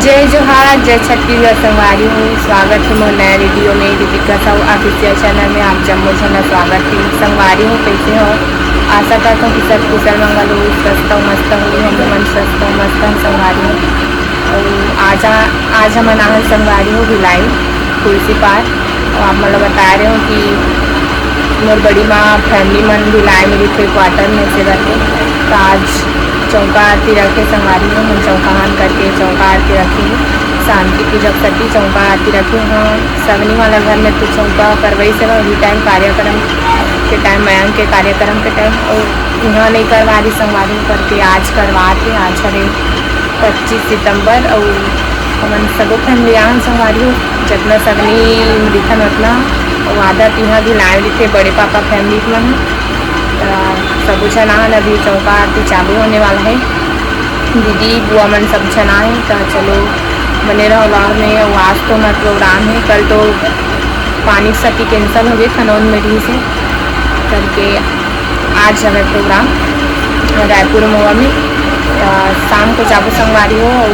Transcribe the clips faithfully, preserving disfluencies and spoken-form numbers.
जय जोहार, जय छत्तीसगढ़ संगवारी हो। स्वागत हे मोर नया वीडियो में, दीपिका साहू ऑफिशियल चैनल में आप जम्मो झन ला स्वागत हे। संगवारी हो, कैसे हो? आशा करत हों कि सब कुशल मंगल हो, स्वस्थ हो, मस्त हो। हम मन स्वस्थ हो, मस्त हो संगवारी हो। अउ आज, आज हमन आहन संगवारी हो भिलाई, तुलसी पार। अउ आप मन ला बता रहे हो कि मोर बड़ी माँ फैमिली मन भिलाई में रहिथे, क्वार्टर में से करके। तो आज चौका आरती रखे संगवारी हो, मन चौका हन करके चौका आरती रखे, शांति पूजा के सेती चौका आरती रखे। हाँ, सगनी वाला घर में तो चौका करवाइस हे, अभी टाइम कार्यक्रम के टाइम, मयंक के कार्यक्रम के टाइम, अउ इहाँ नहीं करवा रही संगवारी हो करके आज करवात हे। आज हरे पच्चीस सितंबर, अउ हमन सबो फैमिली आहन संगवारी हो, जतना सगनी दिखन ओतना, अउ आधा तिहा भी लाए दिखे बड़े पापा फैमिली मन। त सबो झन आहन, अभी चौका आरती चालू होने वाला है। दीदी बुआ मन सब झन आए, त चलो बने रहो vlog में। अउ आज तो हमार प्रोग्राम है, कल तो पानी के सेती कैंसिल हो गए, खनौन में रही से करके आज हवे प्रोग्राम रायपुर मोवा में। अ, शाम को जाबो संगवारी हो, अउ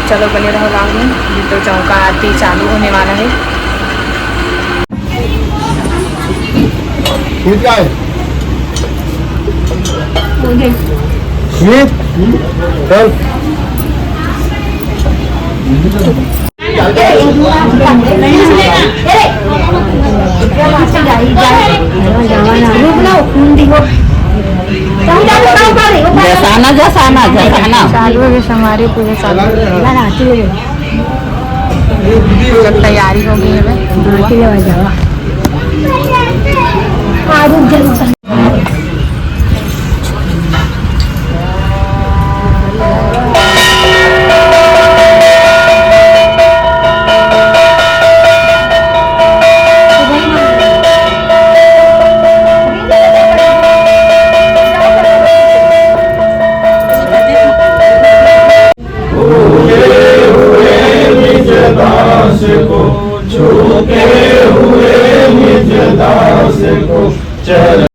चलो बने रहो vlog में, अभी तो चौका आरती चालू होने वाला है। ये क्या है? स्वीट? चल। जसाना, जसाना, जसाना। चालू है, हमारे पूरे चालू है। सब तैयारी हो गई है। भूखे हुए निज दास को, झुके हुए निज दास को, चल।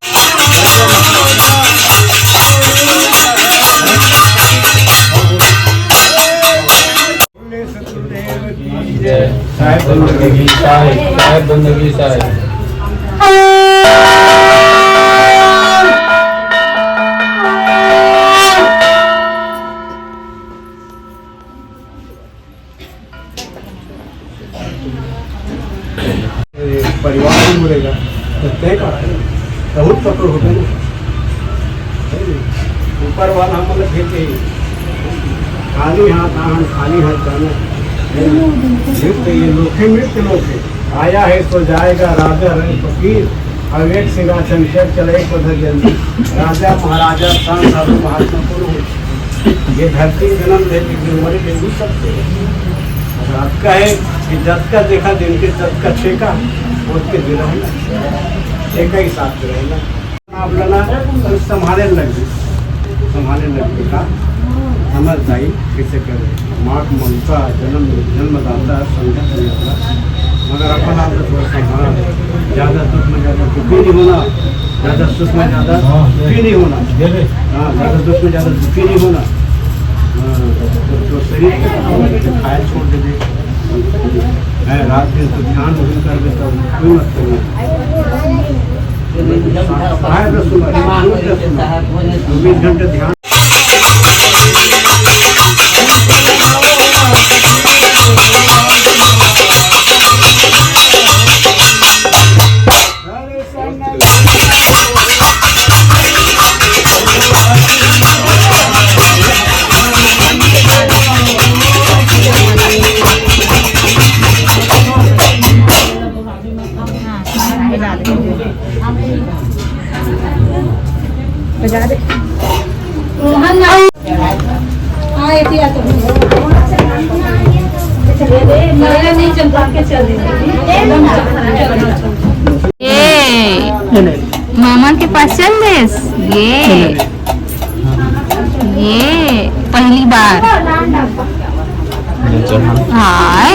साहेब बंदगी साहेब, साहेब बंदगी साहेब। परिवार भी बोलेगा, तो तय का है? बहुत पकड़ होते हैं। ऊपर वाला हम लोग भेज के खाली हाथ आना, खाली हाथ जाना। ये तो ये लोग हैं, मृत्यु लोग हैं। आया है सो जाएगा, राजा रहे फकीर। अविवेक सिंहासन चढ़ चले एक पद जल्दी। राजा महाराजा संत साधु महात्मा पुरुष, ये धरती जन्म लेते हुए मरे, बिल्कुल सत्य है। अगर आपका है कि जत का देखा, दिन के जत का छेका, उसके दिन रहना, छेका ही साथ में रहना। आप लेना, तो संभाले लग गए, संभाले लग गए का समझदारी कैसे करे। माँ की ममता, जन्म, जन्मदाता, संघर्ष नहीं होता। मगर अपन आप थोड़ा संभाल, ज़्यादा दुख में ज़्यादा दुखी नहीं होना, ज़्यादा सुख में ज़्यादा सुखी नहीं होना। हाँ, ज़्यादा दुख में ज़्यादा दुखी नहीं होना। हाँ, तो, तो शरीर के काम है, तो खाए छोड़ दे दे। है, रात दिन तो ध्यान भजन कर दे, तो कोई मत करो। खाए तो सुबह, दो बीस घंटे ध्यान। बजा दे। हाँ, ये पिया तो। ये मामा के पसंद है ये। ये पहली बार। हाय।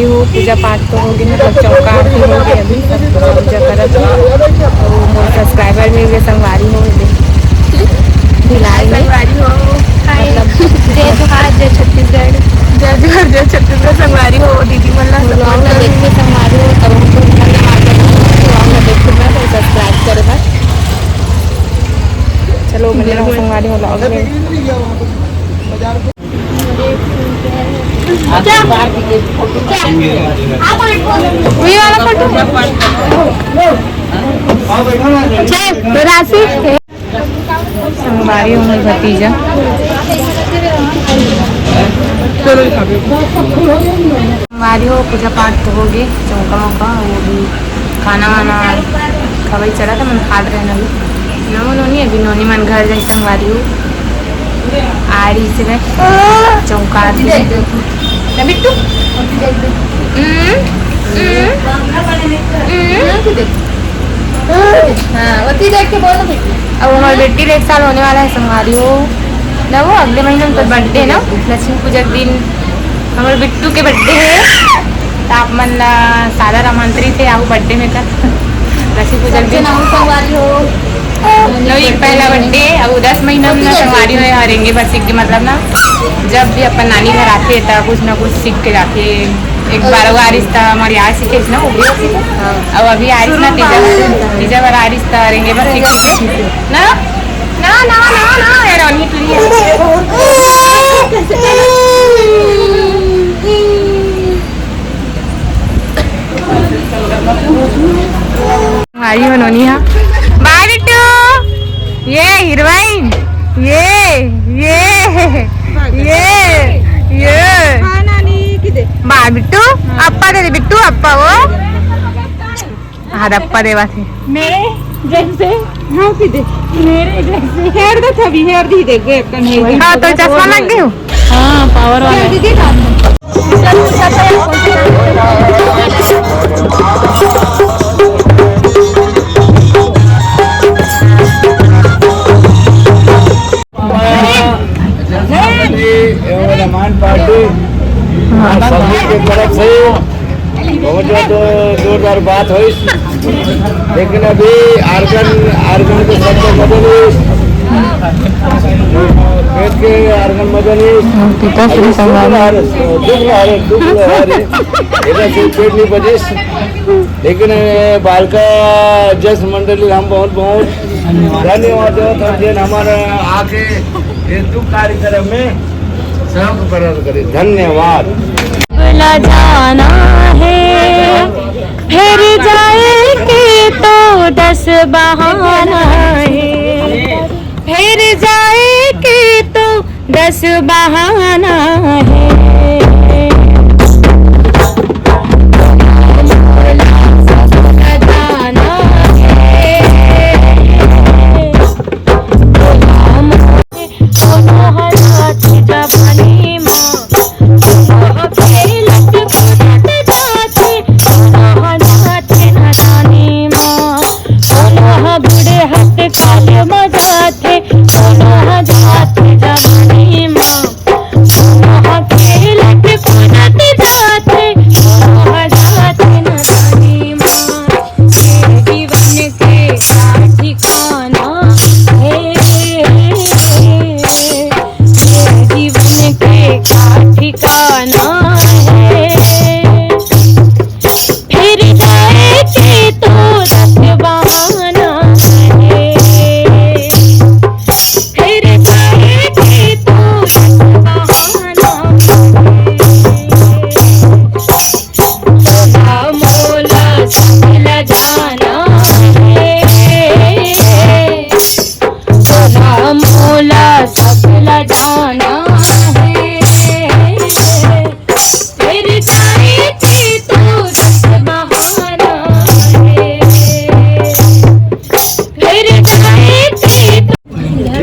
वो पूजा पाठ तो हो गए, मतलब चौका आरती हो गए, अभी सब पूजा वूजा करत हो। तो मोर सब्सक्राइबर मिल गए, संगवारी हो गए। भिलाई में। संगवारी हो। हाय। मतलब जय जोहार, जय छत्तीसगढ़। जय जोहार, जय छत्तीसगढ़। संगवारी हो, दीदी मन ला vlog ला देख के संगवारी हो, तब हमको vlog ला देख के ना तो subscribe करे बर। चलो, मिलना संगवारी हो vlog में। वही वाला फोटो। चल, राशि। संगवारी हो, मोर भतीजा। संगवारी हो, पूजा पाठ तो हो गए, चौका मौका, वो भी खाना वाना खवाई चला था, मन खात रहना भी। ना, वो नोनी, अभी नोनी मन घर जाए, संगवारी हो। आ रही से मैं चौका आती है। ना बिट्टू? हम्म, हम्म, हम्म। हाँ, वो तीजा के बोलो बेटी। अब हमारी बेटी एक साल होने वाला है, संगवारी हो। ना, वो अगले महीने उनका birthday ना, लक्ष्मी पूजा के दिन हमारे बिट्टू के birthday है। तो आप मन ला सादर आमंत्रित है, आओ birthday में तक। लक्ष्मी पूजा के दिन। नाम संगवारी हो। नवी पहला birthday, अब दस महीना में ना संगवारी हो, हरेंगे बस सीख के, मतलब ना, जब भी अपन नानी घर आते हैं, तब कुछ ना कुछ सीख के जाते हैं। एक बार वो आरिस था, हमारी यार सीखे ना, वो भी सीखे। हाँ। अब अभी आरिस ना, तीजा, तीजा बार आरिस था, रेंगे बस सीखे ना, ना, ना, ना, ना, ये रोनी तुझे। आई हो नोनी हा। बाय बिट्टू। ये हीरोइन। ये, ये, ये, ये। हाँ, नानी, किदे? बाय बिट्टू, अप्पा दे दे बिट्टू, अप्पा वो। हाँ, अप्पा देवा थे। मेरे जैसे, हाँ, किदे? मेरे जैसे। हेर दे थवी, हेर दी दे, गे, कन हेर दे। हाँ, तो चश्मा लग गयो। हाँ, पावर वाला है। एवं रहमान पार्टी, आप सभी के तरफ से बहुत ज्यादा जोरदार बात हुई, लेकिन अभी आर्गन, आर्गन के शब्द बदलिस, पेट के आर्गन बदलिस। पिताश्री संघानी। दुख रहा रे, दुख रहा रे, एला से पेट नहीं बजिस। लेकिन बालका जस मंडली हम बहुत बहुत धन्यवाद देवत हन, जेन हमर आके ये दुख कार्यक्रम में सहयोग करत करी। धन्यवाद। बोला जाना है, फिर जाए के तो दस बहाना है, फिर जाए के तो दस बहाना है।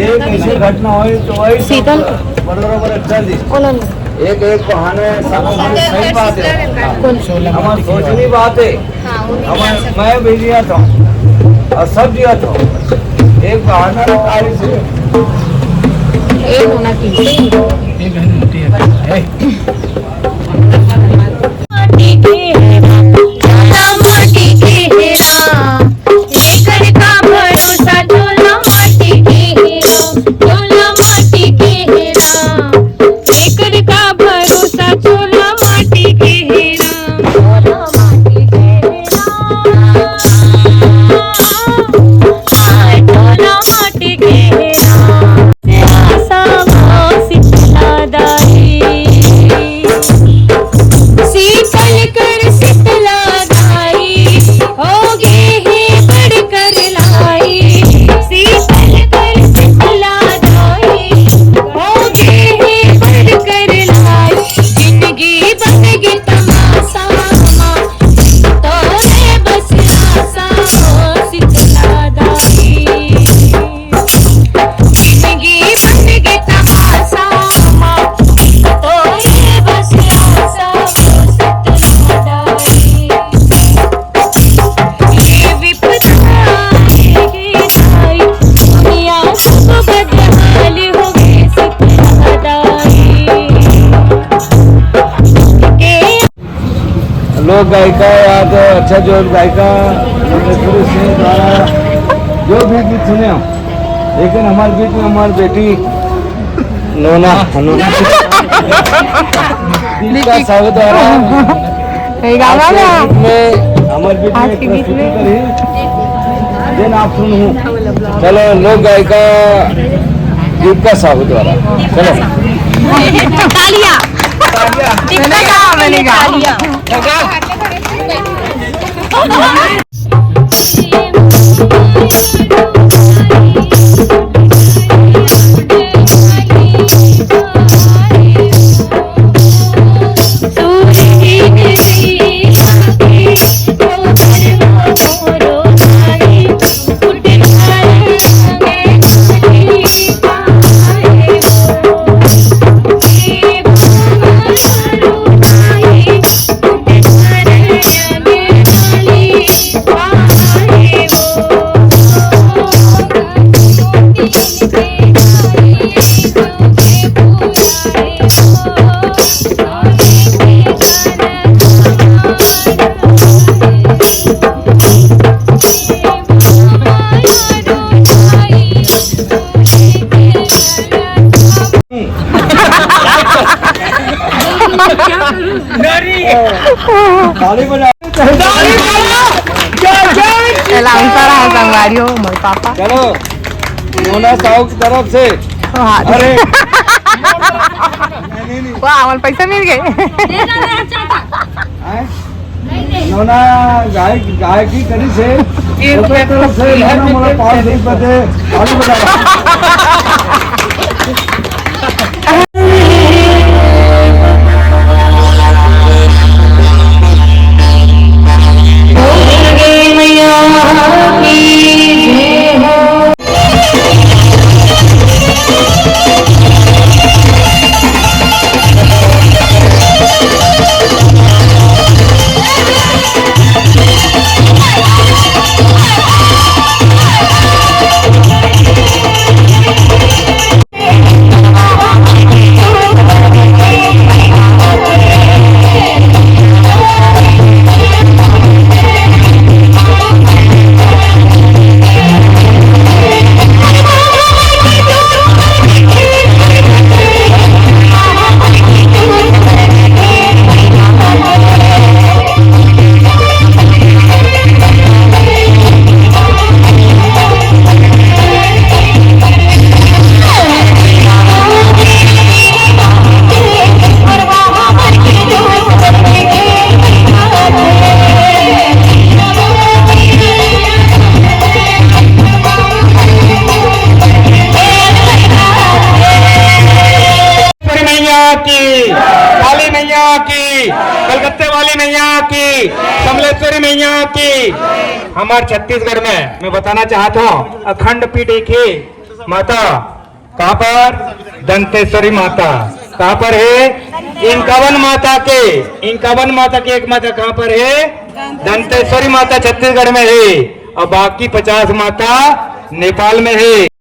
एक ऐसी घटना हुई तो वही शीतल। बड़ोरा बड़े कर दी। एक, एक बहाने सब सही बात है। हमारी सोचनी बात है। हमारे, मैं भी लिया था और सब दिया था। एक बहाना निकाली से। एक होना चाहिए। एक है, मोटी है। चोला माटी के हे राम, एकर का भरोसा, चोला माटी के हे राम, चोला माटी के हे राम, एकर का भरोसा, चोला माटी के हे राम, चोला माटी के हे राम, चोला माटी के हे राम। आसा वो शीतला दाई, शीतल कर शीतला दाई, होगे हे बड़ कर लाई। शीतल कर शीतला दाई, होगे हे बड़ कर लाई। जिंदगी बन गे तमाशा, तोरे बस आसा वो शीतला दाई। जिंदगी बन गे तमाशा, तोरे बस आसा वो शीतला दाई। ये विपदा आए गे दाई, दुनिया सब बदहाल होगे शीतला दाई। के लोक गायिका या तो अच्छा जो गायिका, हमने पूरे सिंह द्वारा जो भी गीत सुने हम, लेकिन हमारे बीच में हमारी बेटी नोना, नोना। दीपिका साहू द्वारा सही गाना आज के ना। गीत में हमारे बीच आज में के गीत प्रस्तुति में। करी, देन आप सुनू। चलो, लोक गायिका दीपिका साहू द्वारा, चलो। तालियां। तालियां। दीपिका साहू के लिए तालियां। ताली बजा। ताली बजा। जय, जय। एला अंतर है संगवारी हो, मोर पापा। चलो, नोना साहू की तरफ से। हाँ। अरे। वाह, हमारे पैसा मिल गए। हैं? नोना गाय, गायकी करी से, ओकर तरफ से नोना मोला पाँच सौ रुपया दे, आलू बना। मैया की, काली मैया की, कलकत्ते वाली मैया की, कमलेश्वरी मैया की। हमारे छत्तीसगढ़ में मैं बताना चाहता हूँ, अखंड पीठ एक ही माता। कहाँ पर? दंतेश्वरी माता। कहाँ पर है? इंकावन माता के, इंकावन माता के एक माता कहाँ पर है? दंतेश्वरी माता छत्तीसगढ़ में है, और बाकी पचास माता नेपाल में है।